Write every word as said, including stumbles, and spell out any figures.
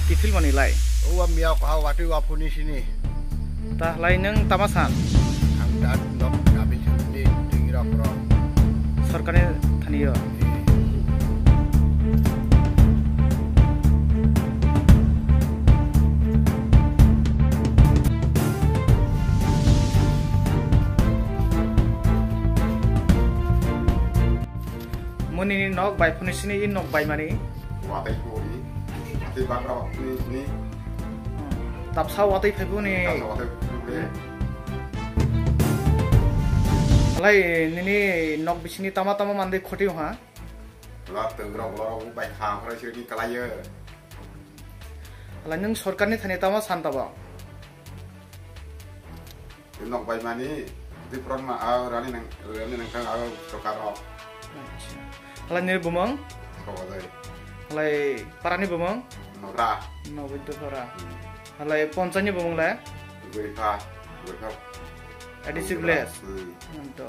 Kiphil mani lai. Uwa miya ko ha wati wa puni sini. Ta lai nang tama san. Ang dat nok dabi sini tingirok rok. Sorkar ni thani yo. Muni ni nok bai phuni sini i nok bai mani. Watei puri. Watei bakra puni sini. Tapsa watei phai phuni. Tapsa watei puni. Lai nini nok bisini tama tama mande khoti ha. La tengra bola rok bai kha khara sini kalaiyo. Lai nung sorkar ni thani tama san taba. Nok bai mani, Tripura ma, ah, rani nang, rani nang kang, ah, chokar rok. Acha. Halai ni bumung? Kobodai. Halai para ni bumung? Nora. Nobidya para. Hmm. Halai poncha ni bumung le? Goipa, Goipa. A D C village. Hmm. Anto.